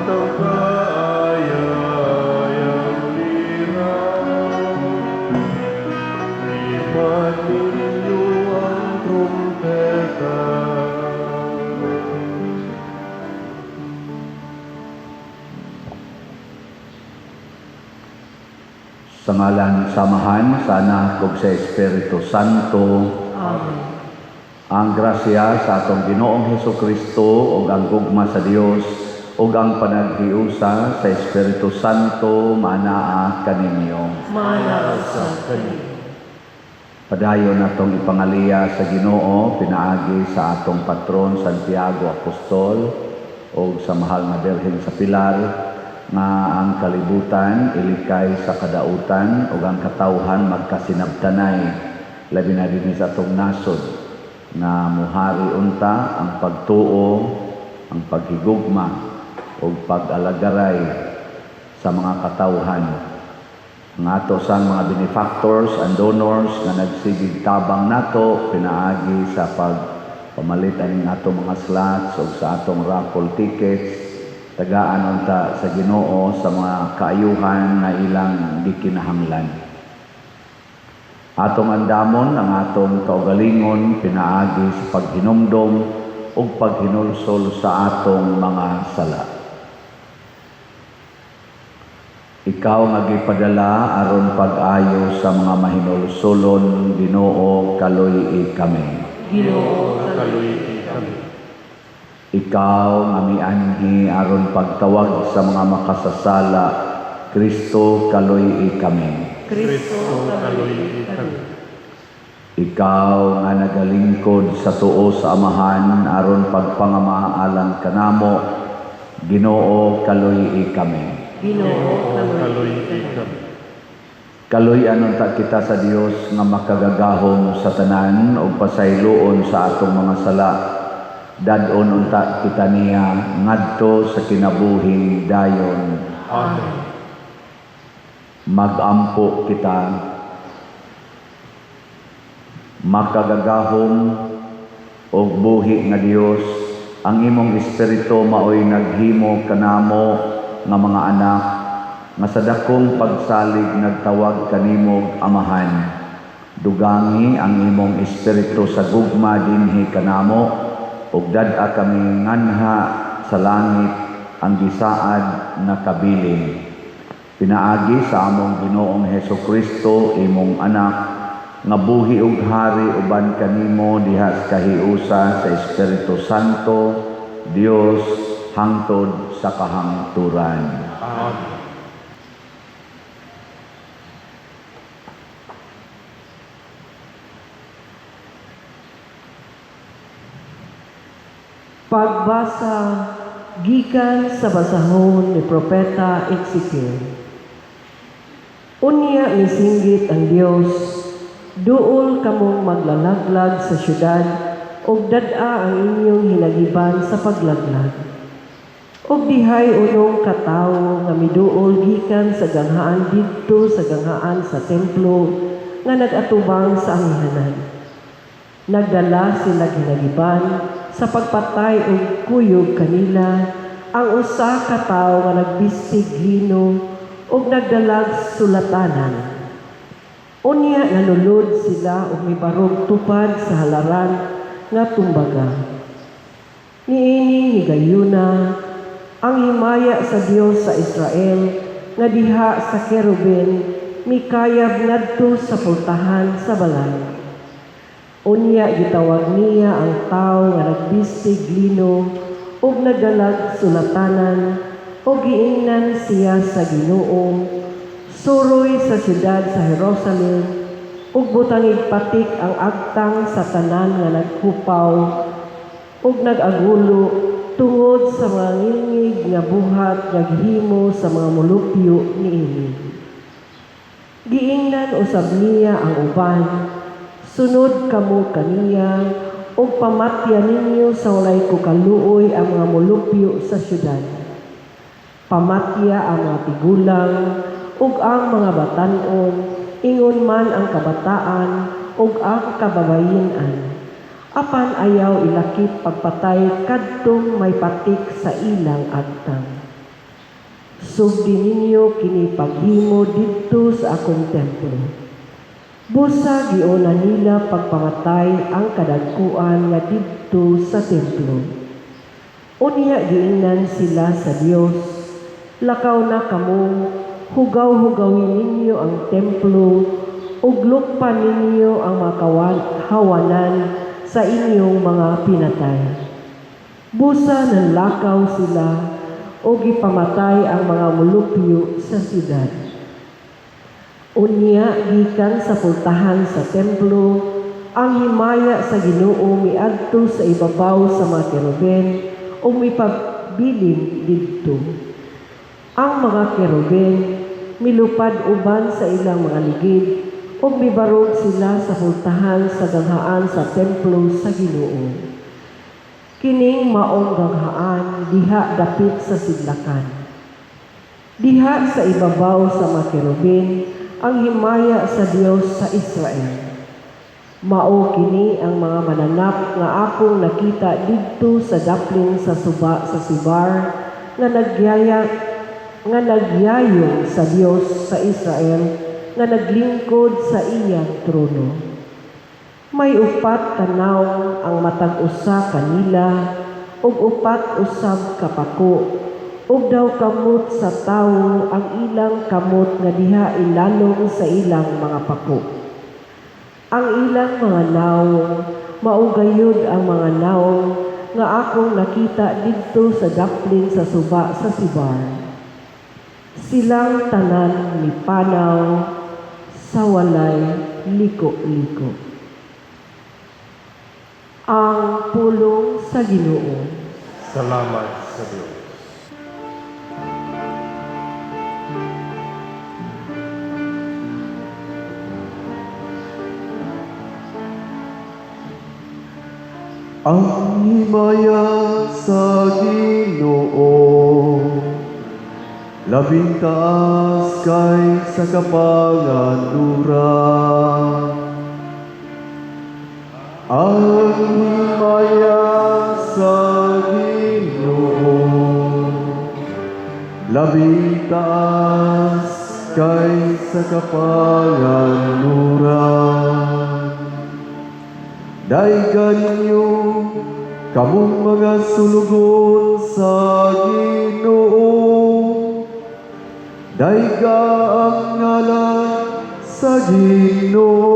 Atong kaayayang liraw. Lipad ninyo ang trumpeta. Sa ngalan sa Amahan, sa Anak ug sa Espiritu Santo. Amen. Ang grasya sa atong Ginoong Hesus Kristo ug ang gugma sa Dios ug ang panaghiusa sa Espiritu Santo maanaa kaninyo. Maana usab kaninyo. Padayon natong ipangaliya sa Ginoo pinaagi sa atong patron Santiago Apostol ug sa mahal nga Birhen sa Pilar nga ang kalibutan ilikay sa kadautan ug ang katawhan magkasinabtanay, labi na dinhi sa atong nasod, nga muhari unta ang pagtuo, ang paghigugma ug pag-alagaray sa mga katawhan. Ang ato sang mga benefactors and donors nga nagsigig tabang nato pinaagi sa pagpamalit aning ato mga slots ug sa atong raffle tickets, tagaan unta sa Ginoo sa mga kaayuhan nga ilang gikinahanglan. Atong andamon ang atong kaugalingon pinaagi sa paghinumdom ug paghinulsol sa atong mga sala. Ikaw nga gipadala aron pag-ayo sa mga mahinulsolon, Ginoo, kaluy-i kami. Ginoo, kaluy-i kami. Ikaw nga mianhi aron pagtawag sa mga makasasala, Kristo, kaluy-i kami. Kristo, kaluy-i kami. Ikaw nga nagalingkod sa tuo sa Amahan aron pagpangama alang kanamo, Ginoo, kaluy-i kami. Ginoo, kaluy-i kami. Kaluy-an unta kita sa Dios nga makagagahom sa tanan ug pasayloon sa atong mga sala. Dad-on unta kita niya ngadto sa kinabuhing dayon. Amen. Mag-ampo kita. Makagagahom og buhi nga Dios, ang imong espiritu maoy naghimo kanamo nga mga anak nga sa dakong pagsalig nagtawag kanimo Amahan. Dugangi ang imong espiritu sa gugma dinhi kanamo ug dad-a kami nganha sa langit ang gisaad na kabilin. Pinaagi sa among Ginoong Hesus Kristo, imong anak, nga buhi ug hari uban kanimo diha sa kahiusa sa Espiritu Santo, Dios, hangtod sa kahangturan. Amen. Pagbasa gikan sa basahon ni Propeta Ezekiel. Unya misinggit ang Dios, duol kamong maglalaglag sa syudad ug dad-a ang inyong hinagiban sa paglaglag. Ug dihay unong katawo nga miduol gikan sa ganghaan didto sa ganghaan sa templo nga nag-atubang sa amihanan. Nagdala sila hinagiban sa pagpatay og kuyog kanila ang usa ka tawo nga nagbistig lino ug nagdalag sulatanan. Unya nanulod sila og mibarog tupad sa halaran nga tumbaga. Niining higayuna ang himaya sa Dios sa Israel nga diha sa kerubin mikayab ngadto sa pultahan sa balay. Unya gitawag niya ang tawo nga nagbistig lino ug nagdalag sulatanan ug giingnan siya sa Ginoo, suroy sa siyudad sa Jerusalem ug butangig patik ang agtang sa tanan nga naghupaw ug nag-agulo tungod sa mga ngilngig nga buhat nga gihimo sa mga molupyo niini. Giingnan usab niya ang uban, sunod kamo kaniya ug pamatya ninyo sa walay kukaluoy ang mga molupyo sa syudad. Pamatya ang mga tigulang ug ang mga batan-on, ingon man ang kabataan ug ang kababayen-an. Apan ayaw ilakip pagpatay kadtong may patik sa ilang agtang. Sugdi ninyo kini paghimo didto sa akong templo. Busa giuna nila pagpamatay ang kadagkuan nga didto sa templo. Unya giingnan sila sa Dios, "Lakaw na kamo, hugaw-hugawin ninyo ang templo, ug lukpan ninyo ang mga hawanan sa inyong mga pinatay." Busa nanlakaw sila ug gipamatay ang mga mulupyo sa siyudad. Unya gikan sa pultahan sa templo, ang himaya sa Ginoo miadto sa ibabaw sa mga kerubin ug mipabilin didto. Ang mga kerubin milupad uban sa ilang mga ligid ug mibarog sila sa pultahan sa ganghaan sa templo sa Ginoo. Kining maong ganghaan diha dapit sa sidlakan. Diha sa ibabaw sa mga kerubin ang himaya sa Dios sa Israel. Mao kini ang mga mananap nga akong nakita didto sa daplin sa suba sa Sibar nga nagyayong sa Dios sa Israel nga naglingkod sa iyang trono. May 4 ka nawong ang matag usa kanila ug 4 usab ka pako ug daw kamot sa tawo ang ilang kamot nga diha ilalom sa ilang mga pako. Ang ilang mga nawong mao gayud ang mga nawong nga akong nakita didto sa daplin sa suba sa Sibar. Silang tanan mipanaw sa walay liko-liko. Ang pulong sa Ginoo. Salamat sa Dios. Ang himaya sa Ginoo labing taas kay sa kapanganduran. Ang himaya sa Ginoo labing taas kay sa kapanganduran. Daygan ninyo kamong mga sulugon sa Ginoo. Dayga ang ngalan sa Ginoo.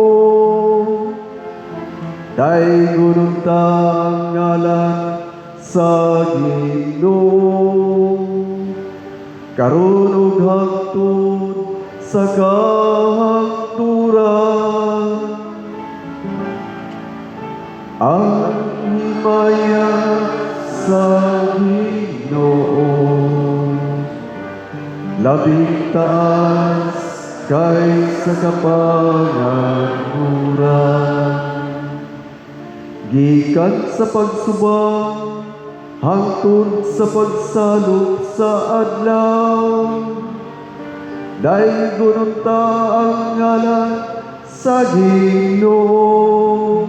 Daygon unta ang ngalan sa Ginoo. Karon ug hangtod sa kahangturan. Ang himaya sa Ginoo labing taas kay sa kapanganduran. Gikan sa pagsuba hangtod sa pagsalop sa adlaw, daygon unta ang ngalan sa Ginoo.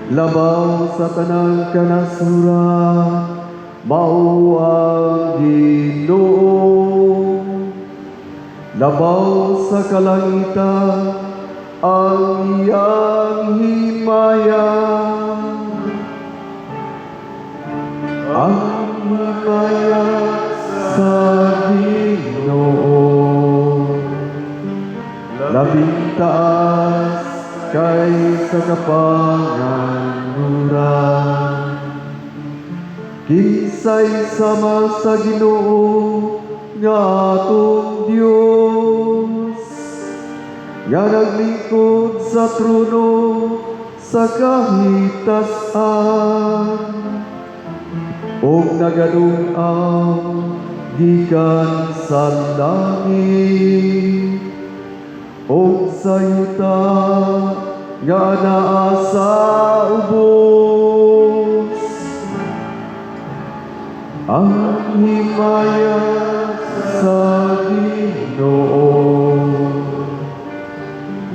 Labaw sa tanang kanasuran, mao ang Ginoo. Labaw sa kalangitan ang iyang himaya. Ang himaya sa Ginoo labing taas kay sa kapanganduran. Kinsay sama sa Ginoo nga atong Dios, nga naglingkod sa trono sa kahitasan, ug nagadung-aw gikan sa langit ug sa yuta nga naa sa ubos. Ang himaya sa Ginoo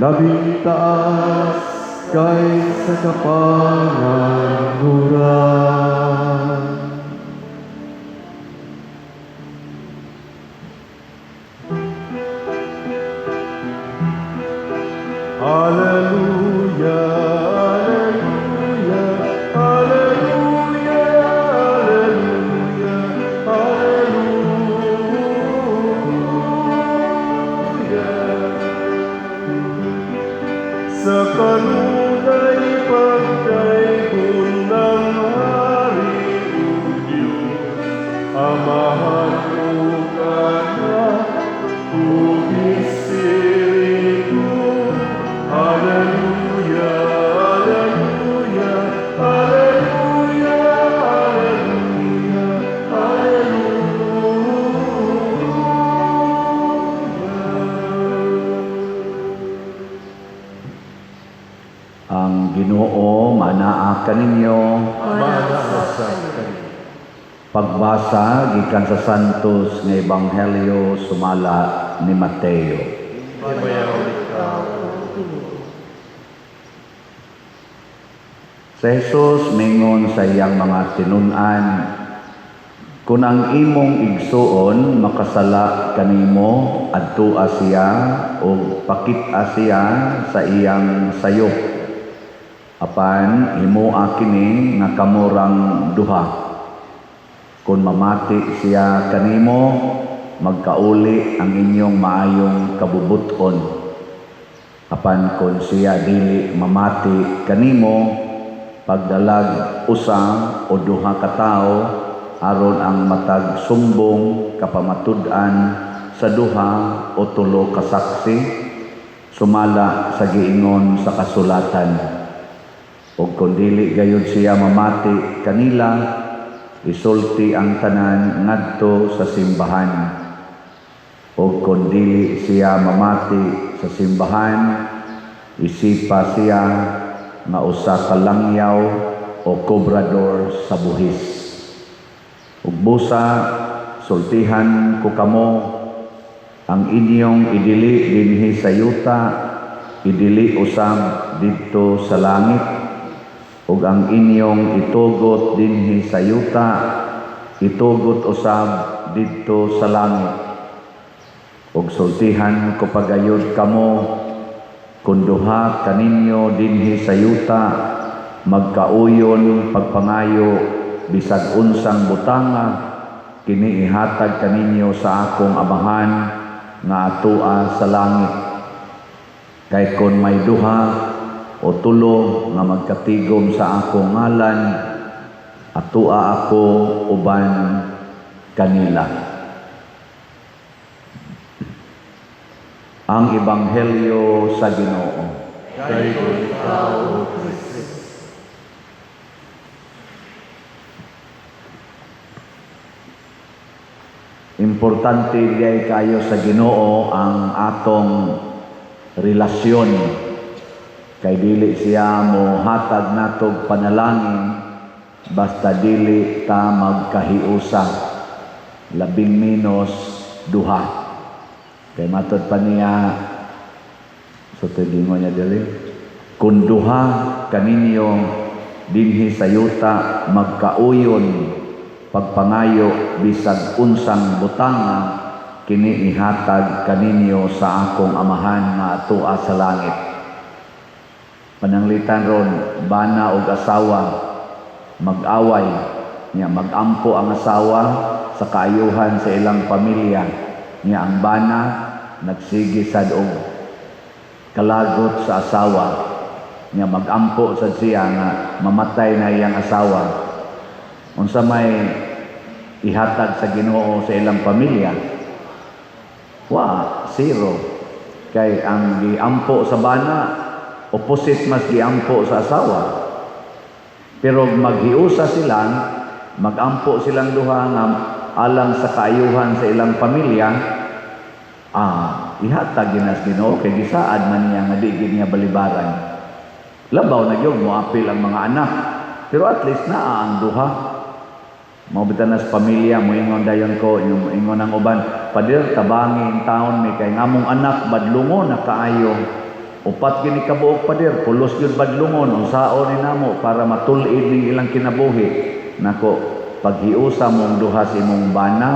labing taas kay sa kapanganduran. Pagbasa gikan sa Santos nga Ebanghelyo sumala ni Mateo. Himayaon ikaw, O Ginoo. Sa Jesus mingon sa iyang mga tinun-an, "Kung ang imong igsuon makasala kanimo, adtua siya ug pakit-a siya sa iyang sayop. Apan himoa kini nga kamurang duha. Kung mamati siya kanimo, magkauli ang inyong maayong kabubuton. Apan kung siya dili mamati kanimo, pagdalag usa o duha ka tawo aron ang matag sumbong kapamatud-an sa duha o tulo ka saksi, sumala sa giingon sa kasulatan. Ug kung dili gayud siya mamati kanila, isulti ang tanan ngadto sa simbahan. Ug kung dili siya mamati sa simbahan, isipa siya nga usa ka langyaw o kobrador sa buhis. Ug busa, sultihan ko kamo, ang inyong idili dinhi sa yuta, idili usab didto sa langit, ug ang inyong itugot dinhi sa yuta, itugot usab didto sa langit. Ug sultihan ko pagayod kamo, kung duha kaninyo dinhi sa yuta magkauyon pagpangayo bisag unsang butanga, kini ihatag kaninyo sa akong Amahan nga atoa sa langit. Kay kon may duha o tulo nga magkatigom sa akong ngalan, atoa ako uban kanila." Ang Ebanghelyo sa Ginoo. Dayon ikaw, O Kristo. Importante diay kayo sa Ginoo ang atong relasyon. Kay dili siya mo hatag natog panalangin basta dili ta magkahiusa, labing menos duha. Kay matod pa niya so tigingon niya dili, kung duha kaninyo dinhi sa yuta magkauyon pagpangayo bisag unsang butanga, kini ihatag kaninyo sa akong Amahan nga atoa sa langit. Pananglitan ron, bana og asawa mag-away niya, magampo ang asawa sa kaayuhan sa ilang pamilya niya, ang bana nagsige sad og kalagot sa asawa niya, magampo sad siya nga mamatay na iyang asawa. Unsa may ihatag sa Ginoo sa ilang pamilya? Wa, zero. Kay ang giampo sa bana, opposite mas giampo sa asawa. Pero maghiusa silang, magampo silang duha nga alang sa kaayuhan sa ilang pamilya, ihatag gyud sa Ginoo kay gisaad man niya nga di gyud niya balibaran. Labaw na gyud moapil ang mga anak, pero at least naa ang duha. Mao bitan nas pamilya moingon dayon ko, ingon ang uban, "Pader, tabangi in taon mi kay ngamong anak badlungon na kaayo. Upat gini kabuok, pader, pulos gyud badlungon, unsaon ni namo para matul-id ning ilang kinabuhi?" Nako, paghiusa mong duha sa imong bana,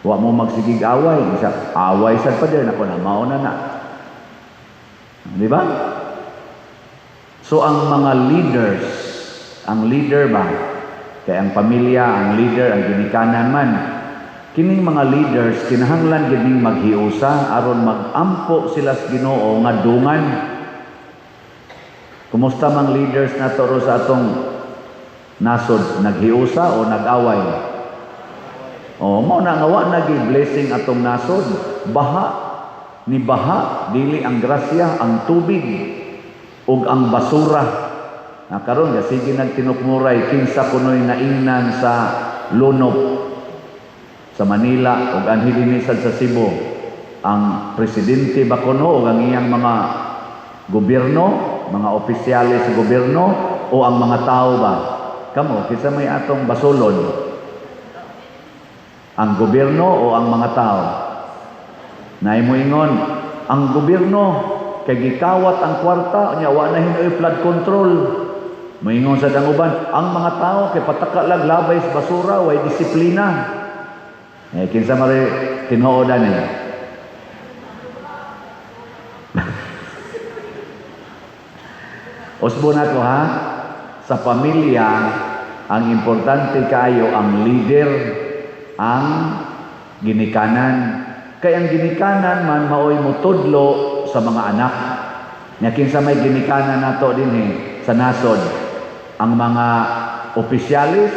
wa mo magsigig away. Isa, "Away sad, pader." Nako na, mao na na. Di ba? So ang mga leaders, ang leader ba, kay ang pamilya, ang leader, ang ginikanan man, kining mga leaders, kinahanglan gid ning maghiusa aron magampo sila sa Ginoo nga dungan. Kumusta mang leaders nato ro sa atong nasod, naghiusa o nag-away? O mao na nga wa nagi blessing atong nasod. Baha ni baha, dili ang grasya, ang tubig ug ang basura. Na karon sige nagtinukmuray kinsa kunoy naingnan sa lunop sa Manila ug anhi dinhi sad sa Cebu. Ang presidente ba kuno ug ang iyang mga gobyerno, mga opisyales sa gobyerno, o ang mga tao ba? Kamo, kinsa may atong basolon? Ang gobyerno o ang mga tao? Naay moingon, ang gobyerno kay gikawat ang kwarta, unya wa na hinuoy flood control. Moingon sa uban, ang mga tao kay pataka lang labay sa basura, way disiplina. Eh, kinsa man tinuod ani? Usbo na ko ha, sa pamilya, ang importante kaayo ang leader, ang ginikanan. Kay ang ginikanan man maoy motudlo sa mga anak. Nya kinsa may ginikanan nato dinhi sa nasod? Ang mga opisyalis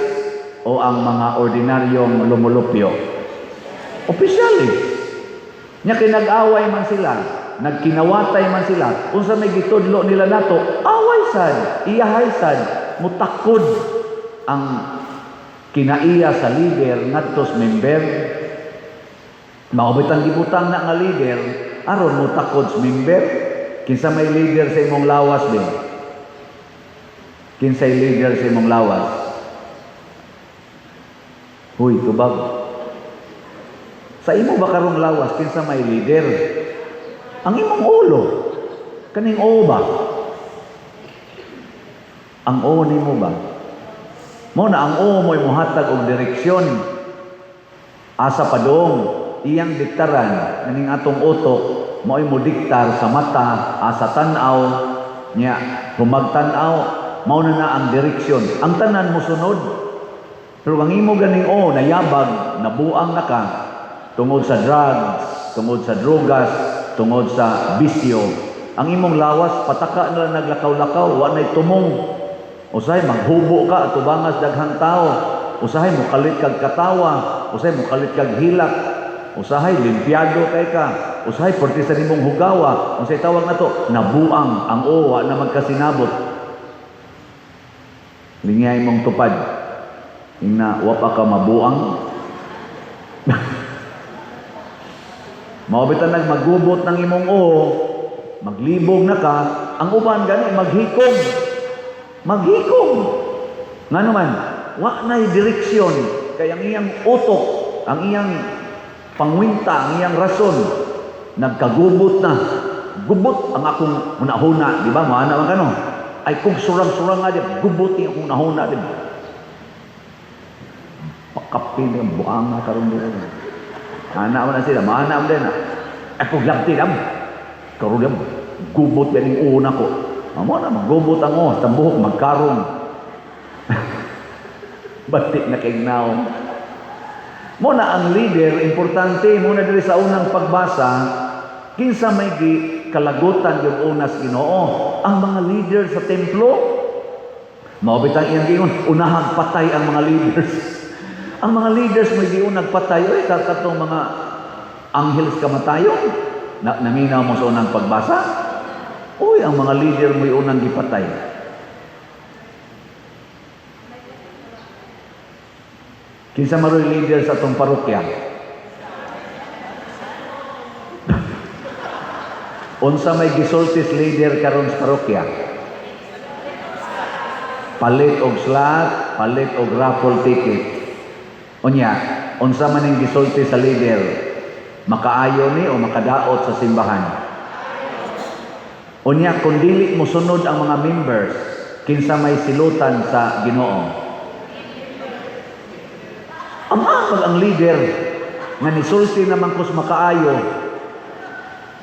o ang mga ordinaryong lumulupyo? Opisyalis. Nya kay nag-away man sila, nagkinawatay man sila, unsa may gitudlo nila nato? Away sad, iyahay sad, mutakod ang kinaiya sa leader ngadto sa member. Mao bitang gibutang na nga leader aron mutakod sa member. Kinsa may leader sa imong lawas din? Kinsay leader sa imong lawas? Huy, tubag. Sa imo ba karong lawas kinsa may leader? Ang imong ulo. Kaning o ba? Ang o nimo ba? Mo na ang o mo'y mohatag og direksyon. Asa padung iyang diktaran kaning atong utok mo'y modiktar sa mata, asa tan-aw nya humagtan-aw, mao na na ang direksyon. Ang tanan mosunod. Pero ang imo ganing o nayabag, nabuang na ka tungod sa drugs, tungod sa drogas, tungod sa bisyo. Ang imong lawas pataka na lang naglakaw-lakaw, wa nay tumong. Usahay maghubo ka atubangas daghang tao. Usahay mokalit kag katawa, usahay mokalit kag hilak, usahay limpyado kay ka, usahay porti sa nimong hugawa. Unsay tawag nato? Nabuang ang o, wa na magkasinabot. Lingay mong tupad. Ingna wa pa ka mabuang. Mao bitan nagmagubot ng imong o, maglibog na ka, ang uban gani maghikog. Maghikog. Ngano man, wa na'y direksyon kay ang iyang utok, ang iyang pangwinta, ang iyang rason nagkagubot na. Gubot ang akong hunahuna, di ba? Maana man kano. Ay kung surang-surang nga di, gubot ang akong hunahuna, di ba? Pakapin ang buanga karon dira. Ana man na sila, maana man din na. Ay kung lagti dam, karon dam, gubot ganing una ko. Amo na maggubot ang o, sa buhok magkarong. Batik na kay naong. Mo na ang leader, importante mo na diri sa unang pagbasa, kinsa may gi kalagutan yung unas Ginoo, ang mga leader sa templo. Mao bitang iyang giingon, unahang patay ang mga leaders. Ang mga leaders may giunang patay, oy katong mga anghels kamatayon. Na, naminaw mo sa unang pagbasa? Uy, ang mga leader mo'y unang gipatay. Kinsa maroy leader sa atong parokya? Unsa may gisultis leader karon sa parokya? Palit og slot, palit og raffle ticket. Unya, unsa man ning gisulti sa leader? Makaayo ni o makadaot sa simbahan? Unya, kung dili mosunod ang mga members, kinsa may silutan sa Ginoo? Amang ang leader nga nisulti naman kus makaayo,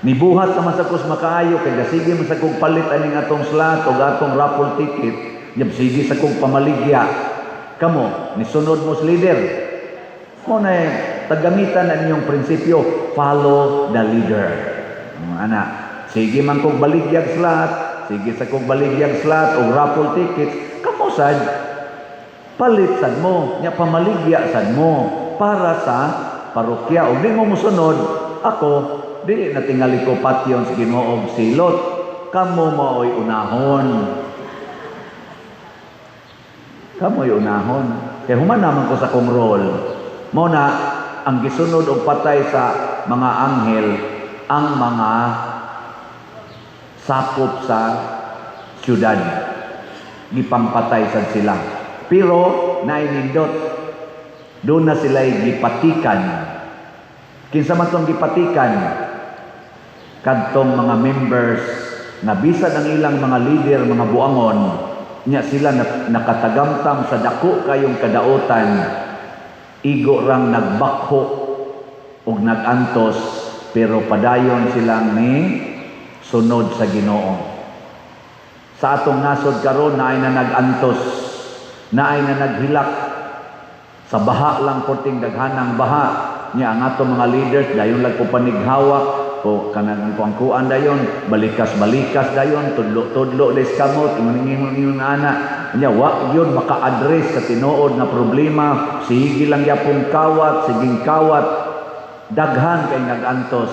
nibuhat naman sa kus makaayo, kay sige man sa kog palit aning atong slot o atong raffle ticket, yab sige sa kog pamaligya. Kamo, nisunod mo sa leader. Mo na tagamitan na inyong prinsipyo, follow the leader. Ana, sige man kog baligyag slot, sige sa kog baligyag slot o raffle tickets, kamo sad palit sad mo, nya pamaligya sad mo para sa parokya. Og di mo mosunod, ako dili na tingali ko patyon sa Ginoo og silot. Kamo maoy unahon. Kamo'y unahon. Kay human naman ko sa kong role. Mao na ang gisunod og patay sa mga anghel ang mga sakop sa syudad. Gipampatay sad sila. Pero nainindot. Doon na sila gipatikan. Kinsa man tong gipatikan? Kadtong mga members nga bisan ang ilang mga leader, mga buangon, nya sila nakatagamtam sa dako kayong kadautan, igo rang nagbakho ug nagantos, pero padayon silang ni sunod sa Ginoo. Sa atong nasod karon, naay na nagantos, naay na naghilak sa baha lang, porting daghanang baha niya. Ang atong mga leaders dayon lang ko panighawak o kanang kuan dayon, balikas-balikas dayon, tudlo-tudlo des kamot, ingon ingon ana niya. Wa gyud maka-address sa tinuod nga problema, sige lang yapong kawat, siging kawat. Daghan kay nagantos,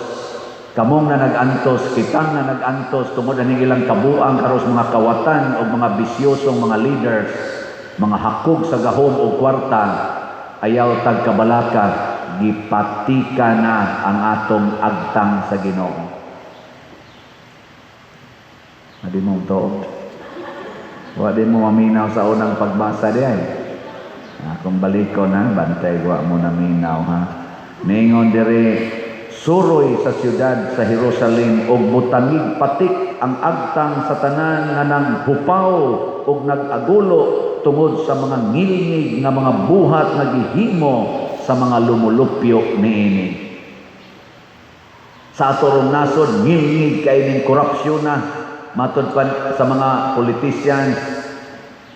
kamong na nagantos, kitang na nagantos tungod aning ilang kabuang karos, mga kawatan o mga bisyosong mga leaders, mga hakog sa gahom o kwarta. Ayaw tag kabalaka, gipatika na ang atong agtang sa Ginoo. Adi mo to. Wa di mo maminaw sa unang pagbasa di ay. Akong baliko na, bantay wa mo naminaw ha. Ningon diri, suroy sa siyudad sa Jerusalem og butangig patik ang agtang sa tanan nga nang hupaw og nag-agulo tungod sa mga ngilngig nga mga buhat nga gihimo sa mga lumulupyo niini. Sa atorong nasod, ngilngig kay ning korupsyon na matud pa sa mga politicians,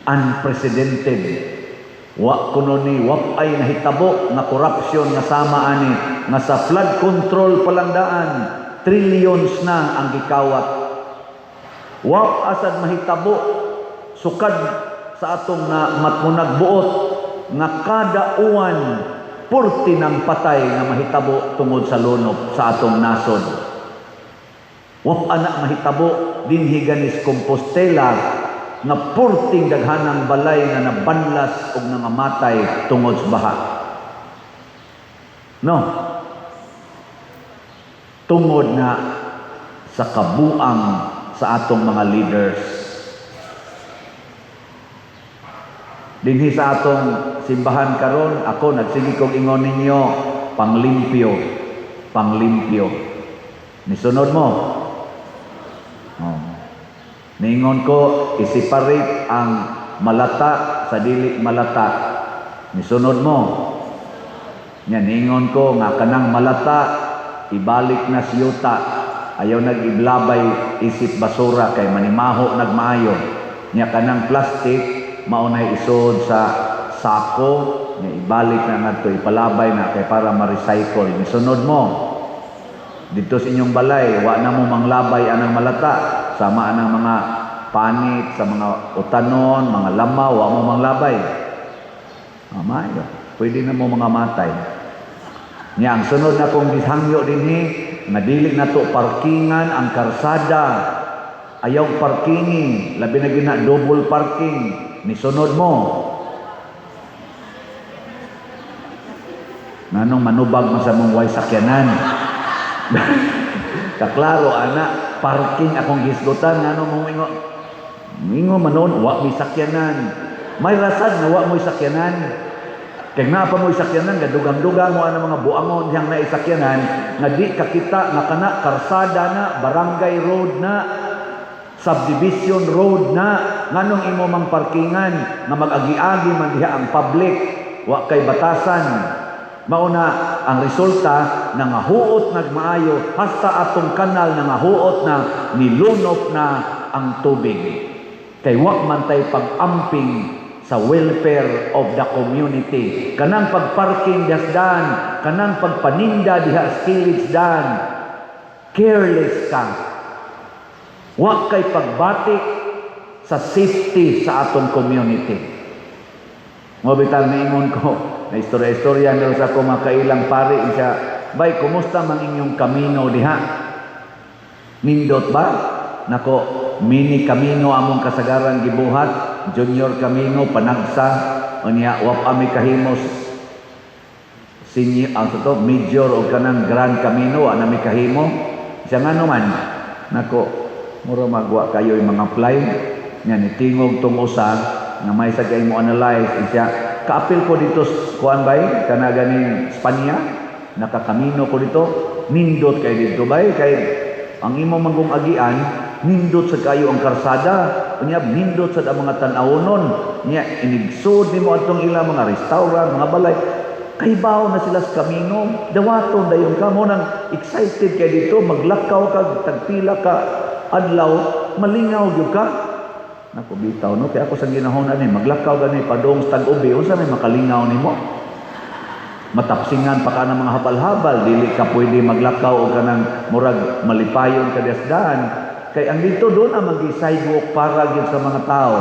unprecedented. Wa kuno ni wap ay nahitabo nga corruption nga sama ani, nga sa flood control palandaan trillions na ang gikawat. Wa asad mahitabo sukad sa atong na matmunag buot nga kada uwan purti ng patay nga mahitabo tungod sa lunop sa atong nasod. Wa ana mahitabo dinhi ganis Compostela nga purting daghanang balay nga nabanlas og nangamatay tungod sa baha. No. Tungod na sa kabuang sa atong mga leaders. Dinhi sa atong simbahan karon, ako nagsige kog ingon ninyo, panglimpyo, panglimpyo. Nisunod mo. Oh. Niingon ko, isiparate ang malata sa dili malata. Nisunod mo. Nya niingon ko nga kanang malata ibalik na siyuta. Ayaw nag-iblabay isip basura kay manimaho nagmaayo. Nya kanang plastic mao nay isod sa sako, nya ibalik na ngadto, ipalabay na kay para ma-recycle. Nisunod mo. Dito sa inyong balay, wa na mo manglabay anang malata, sama anang mga panit sa mga utanon, mga lama, wa mo manglabay. Maayo. Pwede na mo mga matay. Nya ang sunod na kong gihangyo dinhi, nga dili na to parkingan ang karsada. Ayaw parkingi, labi na gina double parking. Nisunod mo. Nganong manubag man sa mong way sakyanan? Kaklaro ana, parking akong gisgutan, ngano mo ingo? Ingo manon wa mi sakyanan. May rasad nga wa mo sakyanan. Kay nga pa mo sakyanan, gadugang-dugang mo ana mga buangon diyang naisakyanan nga di kakita nga kana karsada na, barangay road na, subdivision road na, nganong imo mang parkingan nga mag-agi-agi man diha ang public, wa kay batasan. Mauna ang resulta, nangahuot nagmaayo hasta atong kanal nangahuot na, nilunop na ang tubig. Kay wa man tay pag-amping sa welfare of the community. Kanang pagparking dasdan, kanang pagpaninda diha sa kilid dan, careless ka. Wa kay pagbatik sa safety sa atong community. Mo bital niingon ko, na istorya-istorya nila sa ako makailang pare siya, "Bay, kumusta man inyong kamino diha? Nindot ba?" "Nako, mini kamino among kasagaran gibuhat, junior kamino, panagsa, unya wap ami kahimos senior, ang to, major o kanang grand kamino, wa nami kahimo." Siya, "Ngano man?" "Nako, mura magwa kayo yung mga fly." Nya nitingog tong usa nga may sa kay mo analyze siya. Kaapil ko dito kuan bay, kana ganing Spanya, nakakamino ko dito, nindot kay dito bay, kay ang imo manggong agian, nindot sa kayo ang karsada, unya nindot sa ang mga tan-awonon, nya inigsud nimo atong ilang mga restaurant, mga balay, kay na sila sa kamino, dawaton dayon ka mo nang excited kay dito, maglakaw ka, tagpila ka adlaw, malingaw gyud ka. Nako bitaw no, kay ako sa ginahon ani maglakaw gani padung sa tag-ubi, unsa may makalingaw nimo? Matapsingan pa ka ng mga habal-habal, dili ka pwede maglakaw o kanang murag malipayon ka daan. Kay ang dito doon ang magi sidewalk para gyud sa mga tao.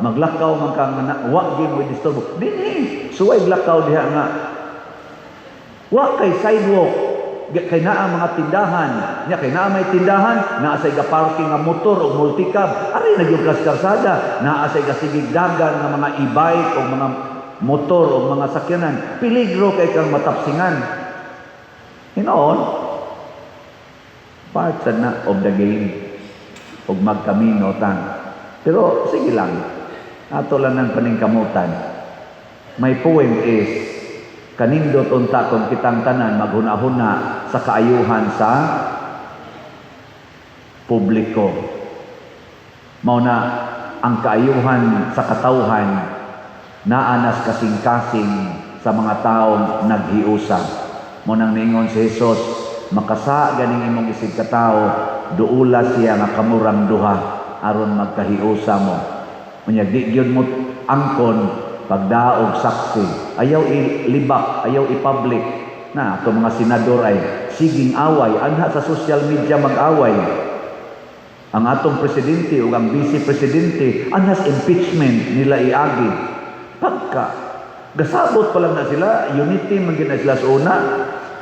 Maglakaw man ka nga wa gyud mo disturbo. Dinhi, suway lakaw diha nga wa kay sidewalk. Kay naa mga tindahan. Nya kay naa may tindahan, naa sa parking nga motor o multicab. Ari na gyud kas karsada, naa sa sigig dagan nga mga e-bike o mga motor o mga sakyanan. Peligro kay kang matapsingan. Hinoon, part sad na of the game og magkamino tan. Pero sige lang, ato lang ng paningkamutan. My point is, kanindot unta kung kitang tanan maghuna-huna sa kaayuhan sa publiko. Mao na ang kaayuhan sa katawhan naanas kasing-kasing sa mga taong naghiusa. Mo nang niingon si Jesus, makasa ganing imong isig katao, duula siya nga kamurang duha aron magkahiusa mo. Unya di gyud mo angkon pagdaog saksi. Ayaw ilibak, ayaw i-public. Na ato mga senador ay siging away, anha sa social media mag-away. Ang atong presidente o ang vice presidente anhas impeachment nila iagi. Pagka gasabot pa lang na sila, unity man gyud na sila sa una.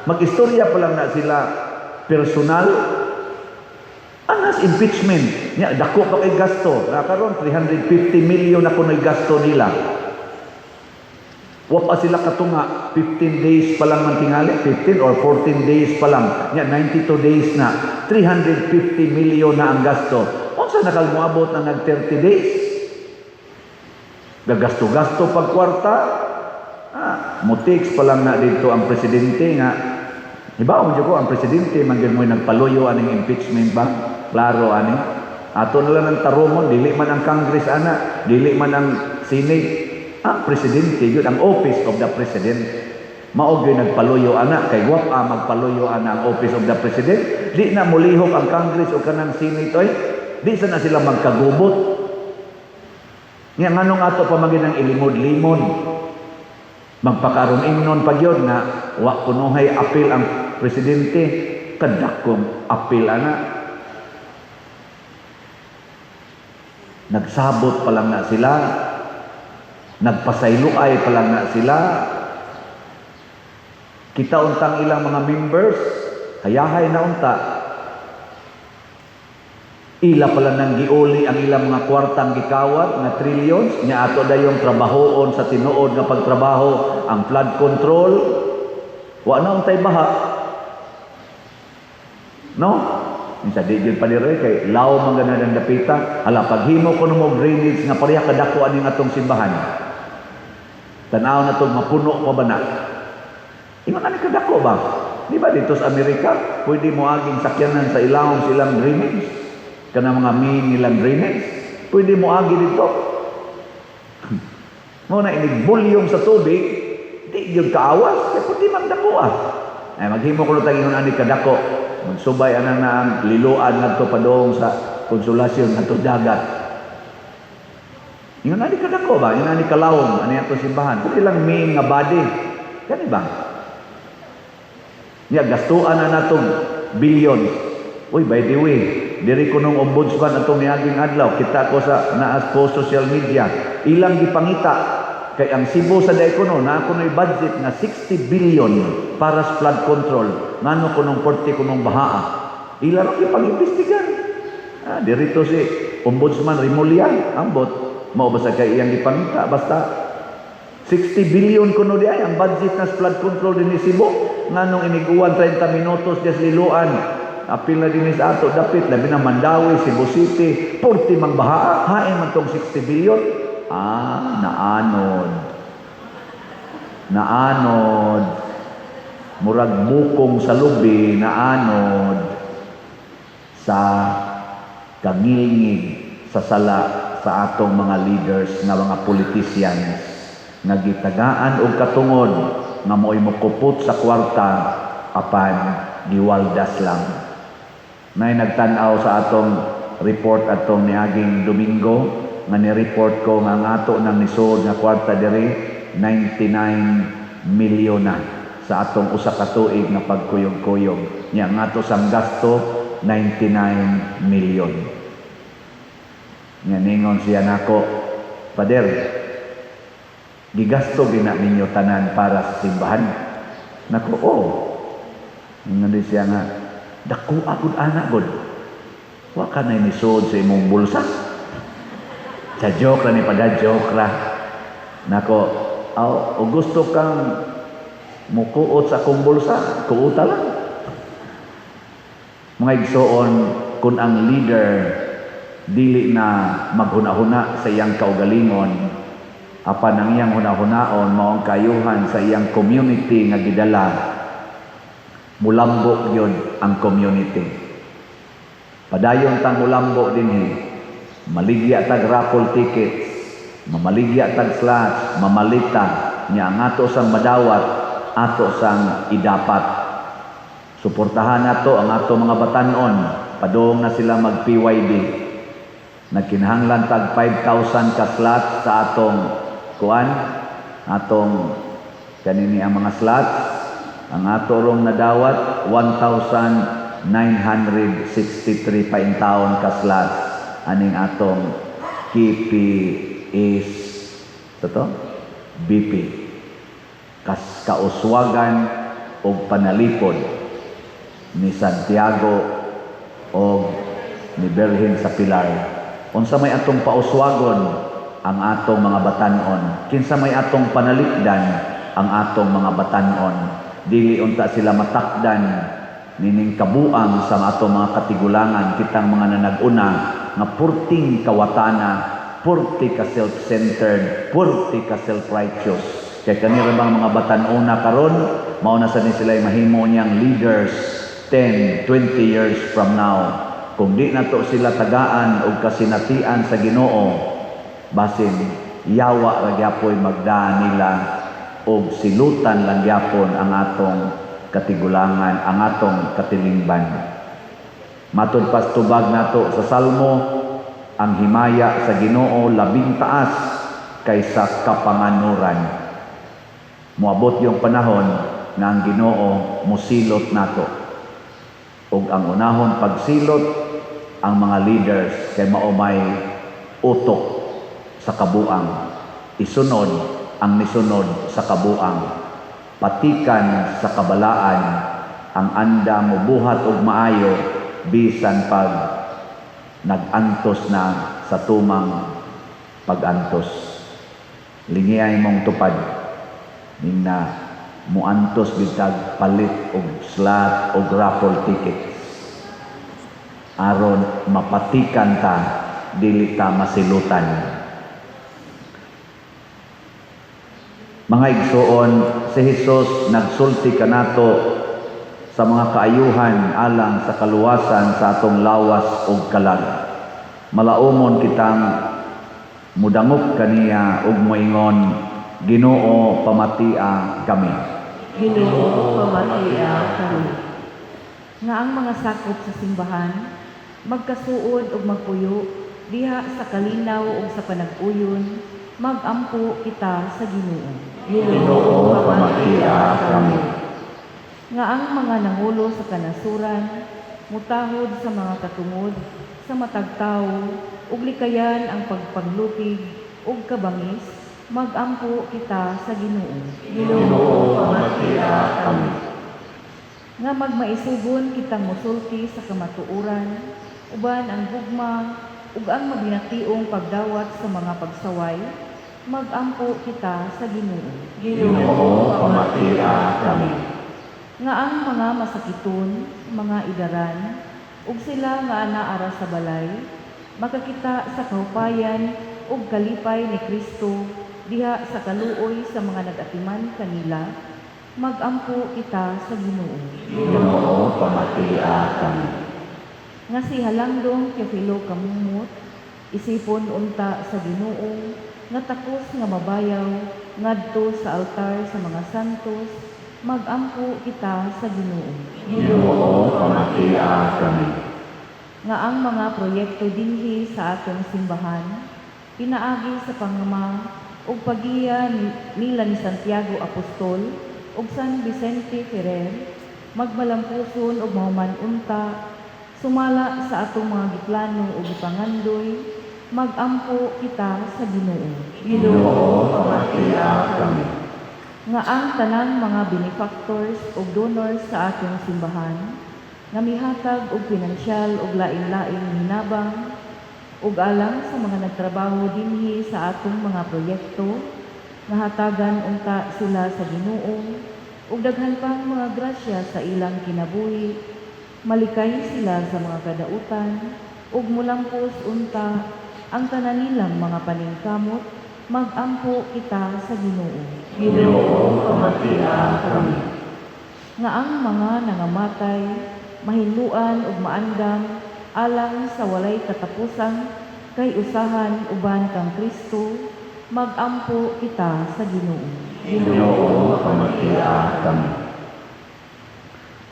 Mag-istorya pa lang na sila personal. Anhas impeachment. Nya dako pa kay gasto. Na karon 350 million na kuno'y gasto nila. Wa pa sila katunga, 15 days pa lang man tingali, 15 or 14 days pa lang. Nya 92 days na, 350 million na ang gasto. Unsa na kal moabot na nag 30 days? Gagasto-gasto pag kwarta. Ah, mutix pa lang na dito ang presidente nga. Iba mo ko ang presidente man gyud mo'y nagpaluyo aning impeachment ba? Klaro ani. Ato na lang ang tarumon, dili man ang Congress ana, dili man ang Senate. Ang presidente yun, ang office of the president. Mao gyud nagpaluyo ana kay wa pa magpaluyo ana ang office of the president. Di na molihok ang Congress o kanang Senate oy. Di sa na sila magkagubot. Nga nganong ato pa magin ang ilimod-limod. Magpakaron ingnon pa gyud nga wa kunohay apil ang presidente, kadakong apil ana. Nagsabot pa lang na sila, nagpasayloay pa lang na sila. Kita untang ilang mga members, hayahay na unta. Ila pala nang giuli ang ilang mga kwartang gikawat nga trillions, nya ato dayong trabahoon sa tinuod nga pagtrabaho ang flood control. Wa na untay baha. No? Minsa di gyud pa dire kay law man gana ang dapita. Hala paghimo ko mo drainage nga pareha kadako aning atong simbahan. Tan-aw na tong mapuno pa ba na? Ingon ani kadako ba? Di ba dito sa Amerika pwede mo aging sakyanan sa ilawom silang drainage? Kana mga main nilang drainage, pwede mo agi dito. Mo na inig volume sa tubig, di gyud kaawas, kay pwede man dako ah. Ay maghimo ko tag ingon ani kadako. Magsubay ana na ang liloan ngadto padong sa Konsolasyon ngadto dagat. Ingon ani kadako ba? Ingon ani kalawom ani atong simbahan. Pwede lang main nga body. Kani ba? Nya gastuan na natong billion. Uy, by the way, diri ko nung ombudsman atong miaging adlaw, kita ko sa naas po social media, ilang gipangita kay ang Cebu sa day kuno naa kunoy budget nga 60 billion para sa flood control, ngano kunong 40 kunong bahaa. Ila ra gipang-imbestigan. Ah, diri to si Ombudsman Remulla, ambot mao ba sa kay iyang gipangita basta 60 billion kuno di ay ang budget na flood control dinhi Cebu, nganong iniguan 30 minutos des liloan. Apil na din sa ato dapit labi na Mandaue, Cebu City, 40 mang baha, hain man tong 60 billion. Ah, naanod. Naanod, murag mukong sa lubi, naanod sa kangilngig sa sala sa atong mga leaders nga mga politicians nga gitagaan og katungod nga mo'y mokupot sa kwarta apan giwaldas lang. Nay nagtan-aw sa atong report atong niaging Domingo nga ni-report ko nga ang ato nang nisod nga kwarta diri 99 milyon na sa atong usa ka tuig nga pagkuyog-kuyog. Nya ang ato sang gasto 99 milyon. Nya ningon siya nako, "Pader, gigasto gina ninyo tanan para sa simbahan?" Nako, "Oh." Ingon din siya nga, "Dako agud ana gud. Wa ka na nisod sa imong bulsa." Sa joke ra ni pada, joke ra. Nako, aw, o gusto kang mukuot sa akong bulsa, kuuta lang. Mga igsoon, kung ang leader dili na maghuna-huna sa iyang kaugalingon, apan ang iyang huna-hunaon mao ang kayuhan sa iyang community nga gidala, mulambo gyud ang community. Padayon tang mulambo dinhi, maligya tag raffle tickets, mamaligya tag slots, mamalita nya ang ato sang madawat, ato sang idapat. Suportahan nato ang ato mga batanon, padung na sila mag PYD. Nagkinahanglan tag 5,000 ka slots sa atong kuan, atong kanini ang mga slots. Ang ato rong nadawat 1,963 pa in taon ka slots aning atong KPS to BP kas kauswagan og panalipod ni Santiago og ni Birhen sa Pilar. Unsa may atong pauswagon ang atong mga batanon? Kinsa may atong panalipdan ang atong mga batanon? Dili unta sila matakdan nining kabuang sa atong mga katigulangan, kitang mga nanag-una nga purting kawatana, purti ka self-centered, purti ka self-righteous. Kay kanira bang mga batanona karon, mao na sa ni sila mahimo niyang leaders 10, 20 years from now. Kung di nato sila tagaan og kasinatian sa Ginoo, basin yawa ra gyapoy magdaan nila og silutan lang gyapon ang atong katigulangan, ang atong katilingban. Matud pas tubag nato sa Salmo, ang himaya sa Ginoo labing taas kaysa kapanganuran. Moabot yung panahon nga ang Ginoo musilot nato. Ug ang unahon pagsilot ang mga leaders kay mao may utok sa kabuang. Isunod ang nisunod sa kabuang. Patikan sa kabalaan ang anda mobuhat og maayo bisan pag nag-antos na sa tumang pag-antos. Lingiay mong tupad na muantos bitag palit og slot og raffle tickets aron mapatikan ta, dili ta masilutan. Mga igsoon, si Jesus nagsulti kanato sa mga kaayuhan alang sa kaluwasan sa atong lawas ug kalag. Malaumon kitang mudangop kaniya ug moingon, "Ginoo, pamatia kami." Ginoo, pamatia kami. Nga ang mga sakop sa simbahan magkasuod ug magpuyo diha sa kalinaw ug sa panag-uyon, magampo kita sa Ginoo. Ginoo, pamatia kami. Nga ang mga nangulo sa kanasuran mutahod sa mga katungod sa matag tawo ug likayan ang pagpanglupig ug kabangis, magampo kita sa Ginoo. Ginoo, pamatia kami. Nga magmaisugon kitang mosulti sa kamatuoran uban ang gugma ug ang mabinationg pagdawat sa mga pagsaway, magampo kita sa Ginoo. Ginoo, pamatia kami. Nga ang mga masakiton, mga idaran, ug sila nga anaara sa balay, makakita sa kahupayan ug kalipay ni Kristo diha sa kaluoy sa mga nag-atiman kanila, magampo kita sa Ginoo. Ginoo, pamatia kami. Nga si Halangdong Teofilo Camomot, isipon unta sa Ginoo, nga takos nga mabayaw ngadto sa altar sa mga santos, magampo kita sa Ginoo. Ginoo, pamatia kami. Nga ang mga proyekto dinhi sa atong simbahan pinaagi sa pangama ug pagiya nila ni Santiago Apostol ug San Vicente Ferrer magmalampuson ug mahuman unta sumala sa atong mga giplano ug gipangandoy, magampo kita sa Ginoo. Ginoo, pamatia kami. Nga ang tanang mga benefactors ug donors sa atong simbahan nga mihatag og pinansyal ug lain-laing hinabang ug alang sa mga nagtrabaho dinhi sa atong mga proyekto, nga hatagan unta sila sa Ginoo ug daghan pang mga grasya sa ilang kinabuhi, malikay sila sa mga kadautan ug mulampos unta ang tanan nilang mga paningkamot, magampo kita sa Ginoo. Ginoo, pamatia kami. Nga ang mga nangamatay mahinluan ug maandam alang sa walay katapusang kay usahan uban kang Kristo, magampo kita sa Ginoo. Ginoo, pamatia kami.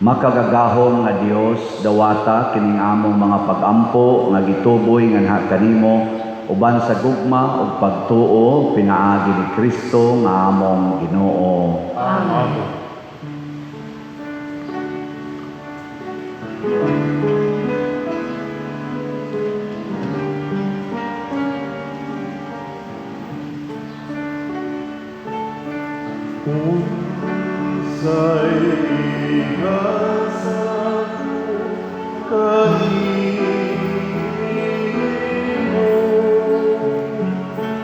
Makagagahom nga Dios, dawata kining among mga pagampo nga gituboy nganha kanimo uban sa gugma ug pagtuo pinaagi ni Kristo nga among Ginoo. Amen. Unsay igasa kanimo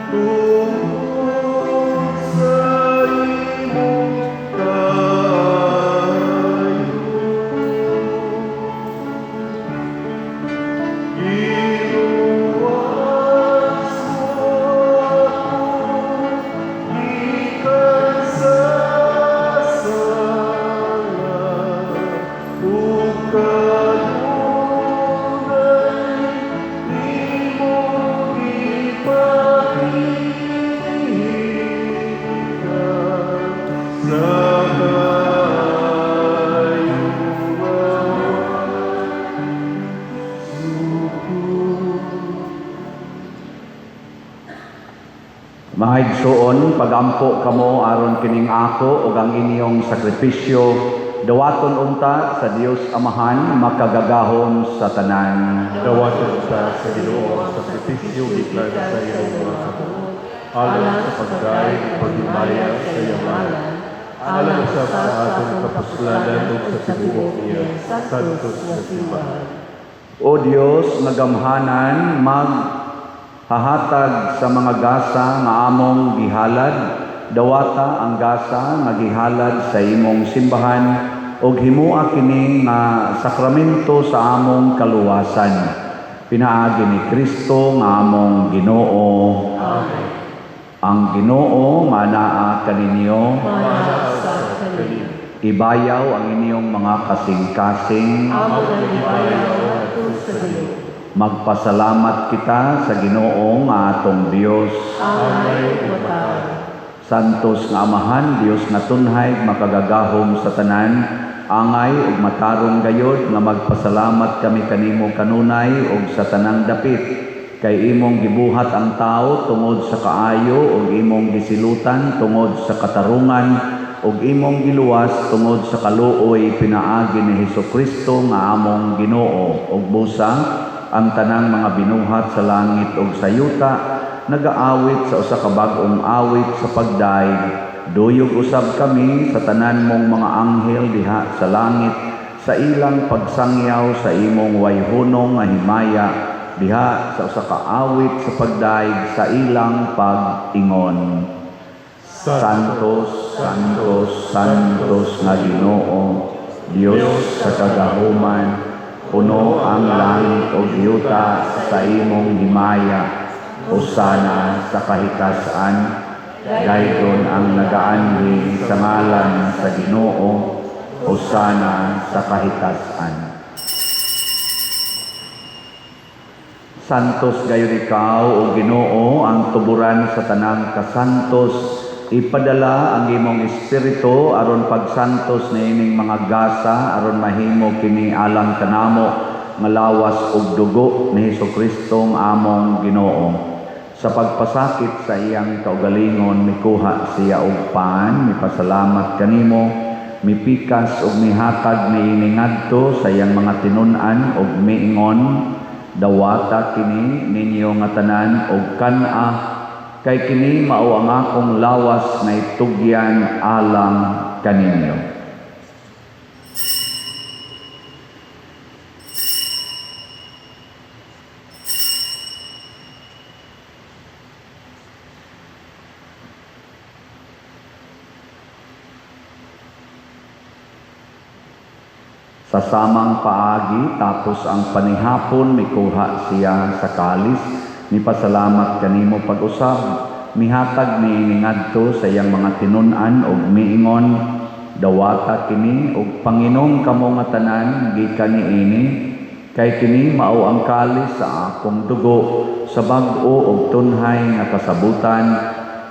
tungod sa imong kaayo, giluwas mo ako gikan sa sala ug kanunay nimong gipakita sa kaayuhan. Mga igsuon, pagampo kamo aron kining ako ug ang inyong sakripisyo dawaton unta sa Dios Amahan makagagahom sa tanan. Dawaton sa Ginoo ang sakripisyo gikan sa iyong mga kamot, alang sa pagdaig ug paghimaya sa iyang ngalan, alang usab sa atong kapuslanan ug sa tibuok niya santos nga simbahan. O Dios nga gamhanan, maghahatag sa mga gasa nga among gihalad, dawata ang gasa nga gihalad sa imong simbahan ug himoa kini nga sakramento sa among kaluwasan pinaagi ni Kristo nga among Ginoo. Amen. Ang Ginoo manaa kaninyo. Manaa sa kanila. Ibayaw ang inyong mga kasing-kasing. Amo ang gibayaw ngadto sa Ginoo. Magpasalamat kita sa Ginoo nga atong Dios. Angay ug matarong. Santos nga Amahan, Dios nga tunhay, makagagahom sa tanan, angay ug matarong gayod nga magpasalamat kami kanimo kanunay ug sa tanang dapit, kay imong gibuhat ang tao tungod sa kaayo ug imong gisilutan tungod sa katarungan ug imong giluwas tungod sa kaluoy pinaagi ni Hesukristo nga among Ginoo. Ug busa ang tanang mga binuhat sa langit ug sa yuta nagaawit sa usa ka bag-ong awit sa pagdayeg. Duyog usab kami sa tanan mong mga anghel diha sa langit sa ilang pagsangyaw sa imong wayhunong nga himaya diha sa usa ka awit sa pagdayeg sa ilang pag-ingon. Santos, Santos, Santos nga Ginoo, Dios sa kagahuman, puno ang langit ug yuta sa imong himaya. Hosana sa kahikasan. Daygon ang nagaanhi sa ngalan sa Ginoo, hosana sa kahitasan. Santos gayon ikaw, o Ginoo, ang tuburan sa tanang kasantos. Ipadala ang imong espiritu aron pagsantos niining mga gasa aron mahimo kini alang kanamo nga lawas ug dugo ni Hesukristo nga among Ginoo. Sa pagpasakit sa iyang kaugalingon, mikuha siya og pan, mipasalamat kanimo, mipikas ug mihatag niini ngadto sa iyang mga tinun-an ug miingon, dawata kini ninyo nga tanan og kan-a, kay kini mao ang akong lawas nga itugyan alang kaninyo. Sa samang paagi, tapos ang panihapon, mikuha siya sa kalis, mipasalamat kanimo pag-usab, mihatag niini ngadto sa iyang mga tinun-an og miingon, dawata kini og panginom kamo nga tanan gikan niini, kay kini mao ang kalis sa akong dugo, sa bag-o og tunhay nga kasabutan,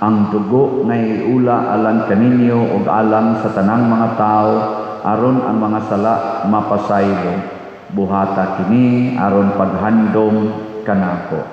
ang dugo nga iula alang kaninyo og alang sa tanang mga tawo, aron ang mga sala mapasaylo. Buhata kini aron paghandom kanako.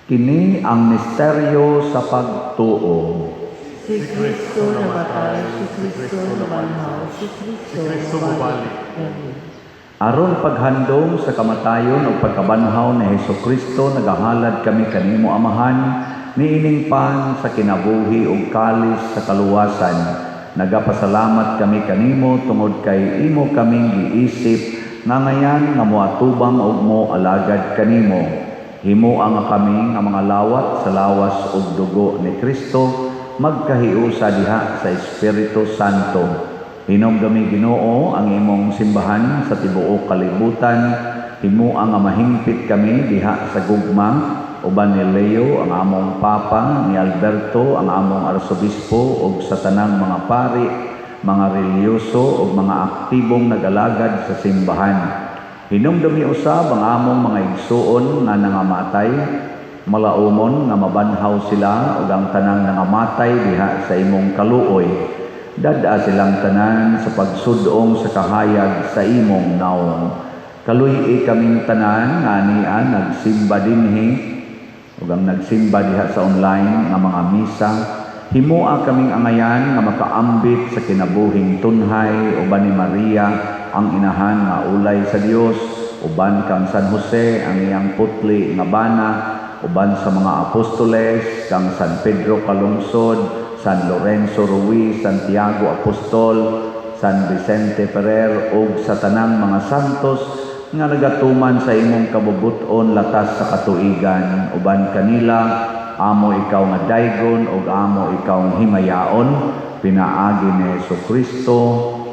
Kini ang misteryo sa pagtuo. Si Kristo namatay, si Kristo nabanhaw, si Kristo mobalik. Aron paghandom sa kamatayon o pagkabanhaw ni Hesukristo, nagahalad kami kanimo Amahan, niining pan sa kinabuhi ug kalis sa kaluwasan. Nagapasalamat kami kanimo tungod kay imo kaming giisip nga ngayan nga moatubang og mo alagad kanimo. Himoa nga kami nga mga lawat sa lawas ug dugo ni Kristo, magkahiusa diha sa Espiritu Santo. Hinumdumi Ginoo ang imong simbahan sa tibuok kalibutan. Himoa nga mahingpit kami diha sa gugma uban ni Leo ang among Papa, ni Alberto ang among Arsobispo ug sa tanang mga pari, mga relihiyoso ug mga aktibong nag-alagad sa simbahan. Hinumdumi usab ang among mga igsuon nga nangamatay, malaumon nga mabanhaw sila ug ang tanang nangamatay diha sa imong kaluoy. Dad-a silang tanan sa pagsudong sa kahayag sa imong naong. Kaluy-i kaming tanan nga ania nagsimba dinhi ug ang nagsimba diha sa online nga mga misa. Himoa kaming angayan nga makaambit sa kinabuhing tunhay uban ni Maria ang inahan nga ulay sa Dios, uban kang San Jose ang iyang putli nga bana, uban sa mga apostoles kang San Pedro Calungsod, San Lorenzo Ruiz, Santiago Apostol, San Vicente Ferrer ug sa tanang mga santos nga nagatuman sa imong kabubut-on latas sa katuigan. Uban kanila amo ikaw nga daygon ug amo ikaw himayaon, pinaagi ni Hesukristo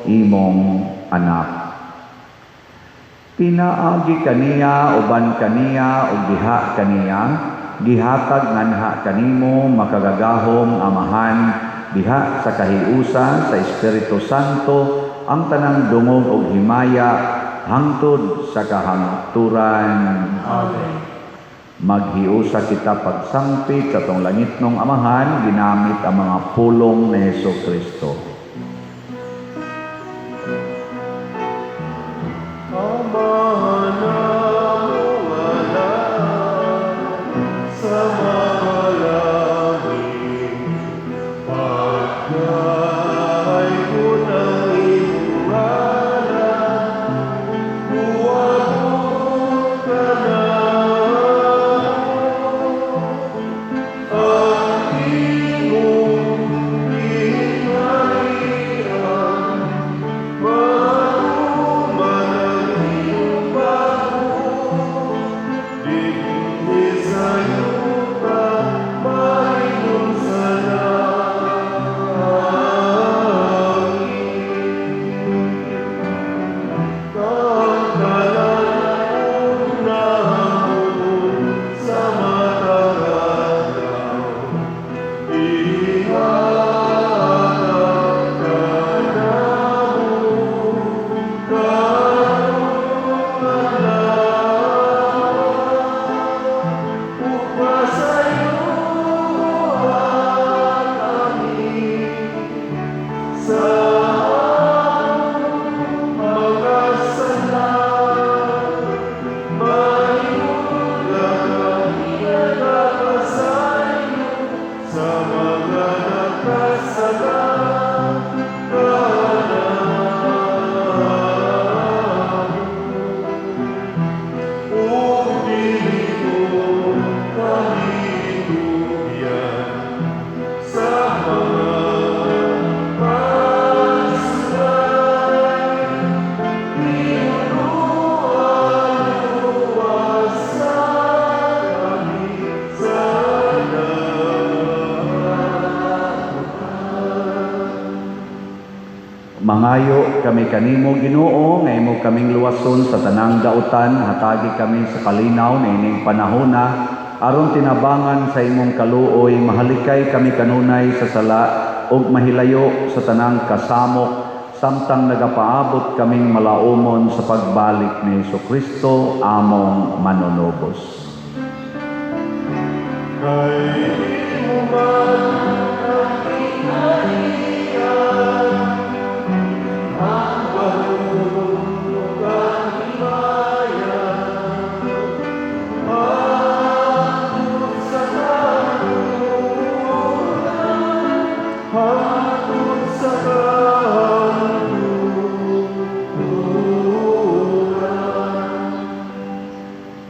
imong anak. Pinaagi kaniya, uban kaniya ug diha kaniya, gihatag nganha kanimo makagagahom Amahan diha sa kahiusa sa Espiritu Santo ang tanang dungog ug himaya hangtod sa kahangturan. Amen. Maghiusa kita pagsangpit sa atong langitnong Amahan ginamit ang mga pulong ni Hesukristo. Ang imong Sa among mga sala, mahimong kami nagapasaylo sa mga nakasala kanamo. Ug dili mo kami tugyan sa mga pagsulay. Ginoo, luwasa kami sa kadautan. Mangayo kami kanimo, Ginoo, nga imo kaming luwason sa tanang dautan. Hatagi kami sa kalinaw niining panahona aron tinabangan sa imong kaluoy mahalikay kami kanunay sa sala ug mahilayo sa tanang kasamok samtang nagapaabot kaming malaumon sa pagbalik ni Kristo among Manunubos. Kay imo man ang gingharian, ang gahom ug ang himaya, hangtod sa kahangturan, hangtod sa kahangturan.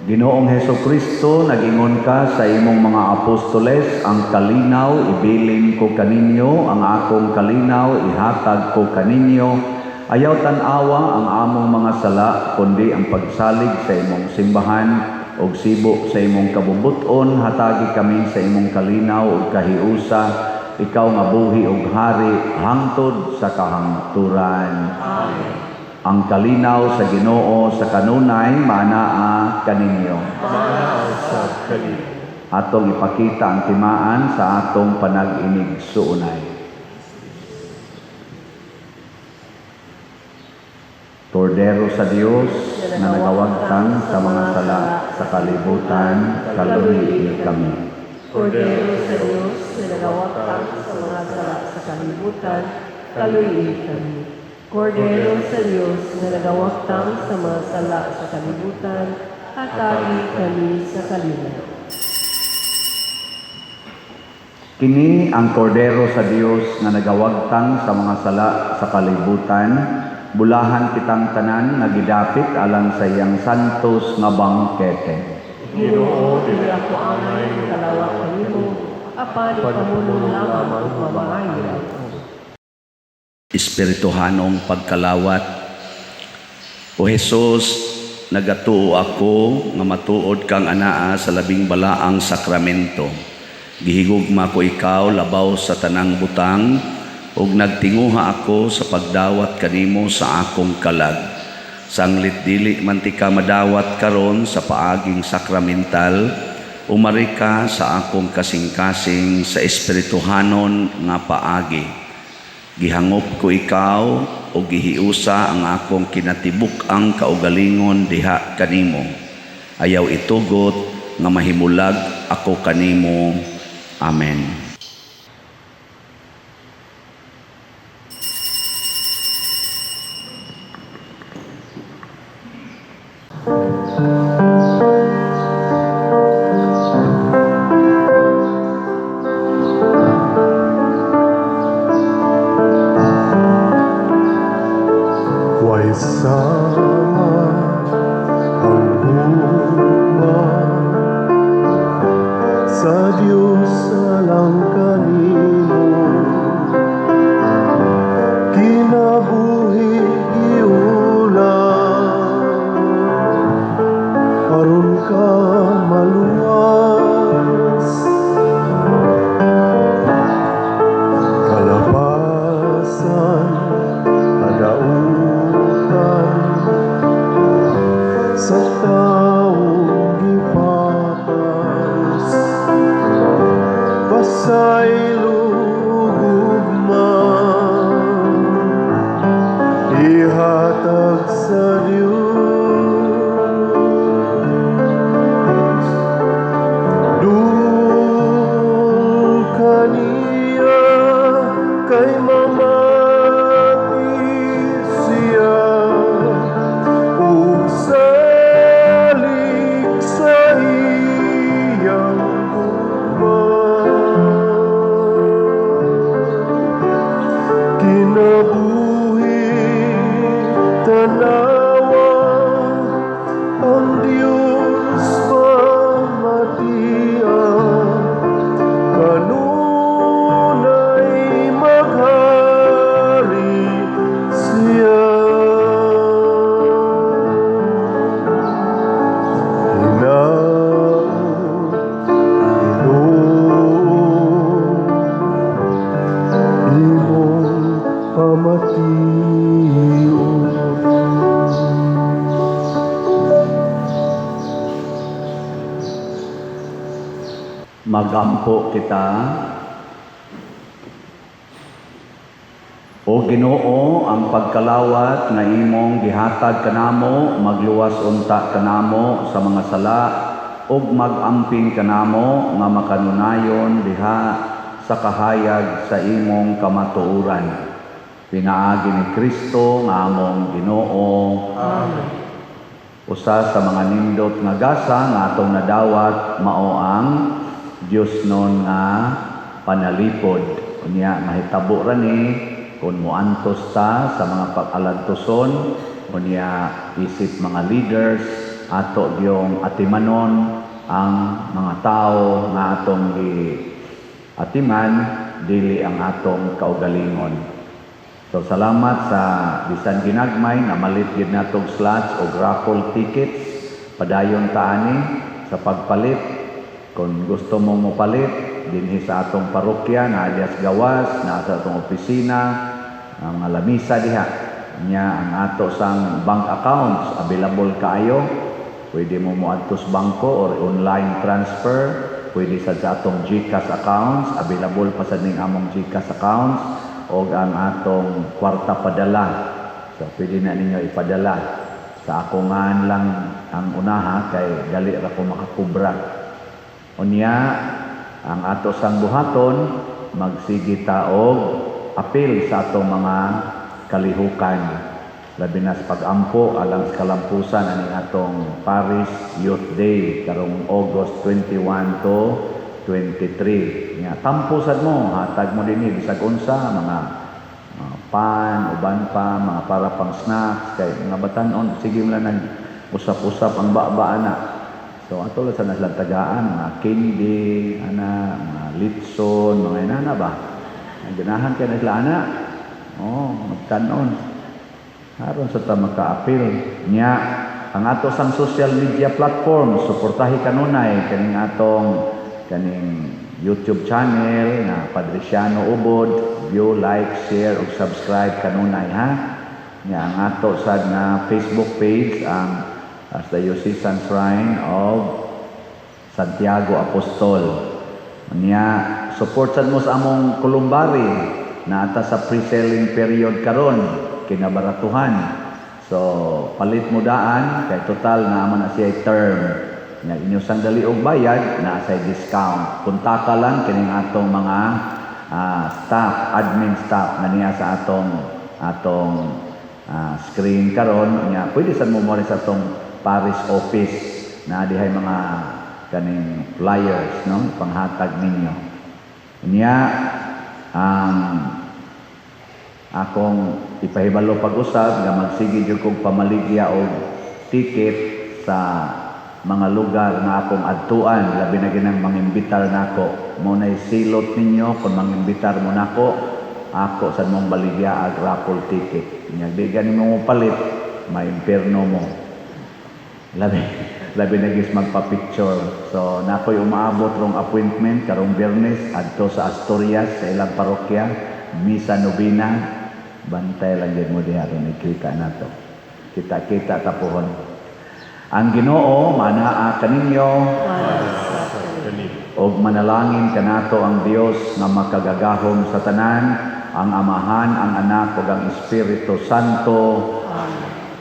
Ginoong Heso Kristo, nagingon ka sa imong mga apostoles, "Ang kalinaw ibilin ko kaninyo, ang akong kalinaw ihatag ko kaninyo." Ayaw tan-awa ang among mga sala, kundi ang pagsalig sa imong simbahan ug sibo sa imong kabubut-on, hatagi kami sa imong kalinaw ug kahiusa, ikaw nga buhi ug hari hangtod sa kahangturan. Amen. Ang kalinaw sa Ginoo sa kanunay maanaa kaninyo. Maanaa usab kanimo. Atong ipakita ang timaan sa atong panag-inigsuonay. Kordero sa Dios na nagawagtang sa mga sala sa kalibutan, kaluyi kami. Kordero sa Dios na nagawagtang sa mga sala sa kalibutan, kaluyi kami. Kordero sa Dios na nagawagtang sa mga sala sa kalibutan, hatagi kami sa kalinaw. Kini ang Kordero sa Dios nga nagawagtang sa mga sala sa kalibutan, bulahan kitang tanan nga gidapit alang sa iyang santos nga bangkete. Ginoo, dili ako angay kalawat kanimo, apan ipamulong lamang ug mamaayo ako. Espirituhanong pagkalawat. O Jesus, nagatuo ako nga matuod kang anaa sa labing balaang sakramento. Gihigugma ko ikaw labaw sa tanang butang ug nagtinguha ako sa pagdawat kanimo sa akong kalag. Sanglit dili man tika madawat karon sa paaging sakramental, umari ka sa akong kasing-kasing sa espirituhanon nga paagi. Gihangop ko ikaw o gihiusa ang akong kinatibuk-ang kaugalingon diha kanimo. Ayaw itugot nga mahimulag ako kanimo. Amen. Way sama ang hugma sa Dios alang kanimo, kinabuhi giulam aron ka maluwas, kalapasan, kadautan sa taong gipapas, pasaylo ug gugma ihatag sa Dios. Duol kaniya kay mamaayo. Pamation. Magampo kita. O Ginoo, ang pagkalawat nga imong gihatag kanamo, magluwas unta kanamo sa mga sala ug mag-amping kanamo nga makanunayon diha sa kahayag sa imong kamatuoran. Pinaagi ni Kristo nga among Ginoo. Amen. Usa sa mga nindot nga gasa nga atong nadawat mao ang Dios non nga panalipod. Unya mahitabo ra ni kung moantos ta sa mga pag-alantuson, unya isip mga leaders ato gyong atimanon ang mga tao nga atong gi atiman dili ang atong kaugalingon. So salamat sa bisan ginagmay na malit gid natong slots o raffle tickets, padayon ta ani sa pagpalit. Kung gusto mo mopalit dinhi sa atong parokya na alias gawas, na sa atong opisina, ang mga lamisa diha. Nya ang ato sang bank accounts available kaayo. Pwede mo moadto sa bangko or online transfer, pwede sad sa atong GCash accounts, available pa sad ning among GCash accounts og ang atong kwarta padala. So pwede na ninyo ipadala. Sa ako ngan lang ang unaha kay dali ra ko makakubra. Unya ang ato sang buhaton, magsige ta og apil sa atong mga kalihukan, labi na sa pag-ampo alang sa kalampusan aning atong Parish Youth Day karong August 21 to 23. Nya tampo sad mo, hatag mo dinhi bisag unsa mga pan, uban pa, mga para pang snacks kay mga batan-on sige mo lang nag usap-usap ang baba ana. So ato lang sa nasilang tagaan, mga candy, ana, mga litson, mga inana ba? Ang ganahan kay na sila ana. Oh, magtan-on. Aron sa ta makaapil. Nya ang ato sang social media platform, suportahi kanunay kaning atong kaning YouTube channel na Padriciano Ubod, view, like, share ug subscribe kanunay ha. Nya ang ato sad nga Facebook page ang as the Diocesan Shrine of Santiago Apostol. Nya support sad mo sa among columbari na ata sa pre-selling period karon kinabaratuhan. So palit mo daan kay total na man na siya term. Nya inyo sang dali og bayad na say discount. Kuntaka lang kining atong mga staff, admin staff na niya sa atong screen karon. Nya pwede sad mo mo sa atong parish office na dihay mga kaning flyers, no, panghatag ninyo. Nya ang akong ipahibalo pag-usab nga magsige jud kog pamaligya og ticket sa mga lugar nga akong adtuan, labi na ginang mangimbitar nako. Mo nay silot ninyo kung mangimbitar mo nako, ako sad mong baligya ag raffle ticket. Nya di gani mo palit, maimpierno mo. Labi na gis magpa-picture. So nakoy umaabot rong appointment karong Biyernes adto sa Asturias sa ilang parokya, misa nobina. Bantay lang gyud mo diha ron ikita nato. Kita-kita tapuhon. Ang Ginoo manaa kaninyo og manalangin kanato ang Dios nga makagagahom sa tanan, ang Amahan, ang Anak ug ang Espiritu Santo.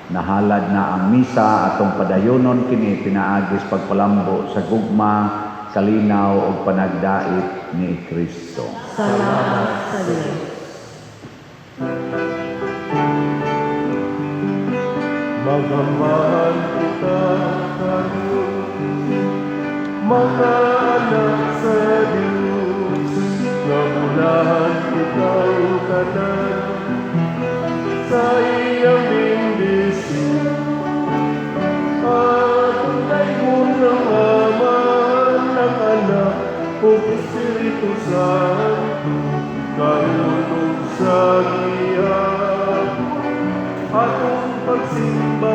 Nahalad na ang misa atong padayonon kini pinaagis pagpalambo sa gugma, kalinaw ug panagdait ni Kristo. Salamat sa Dios. Magamahal kita karon, mga anak sa Diyos, nga mulahan kitang tanan sa iyang bendisyon. Atong daygon ang Ama, ang Anak, ug Espiritu Santo, karon ug sa gihapon, atong pagsimba.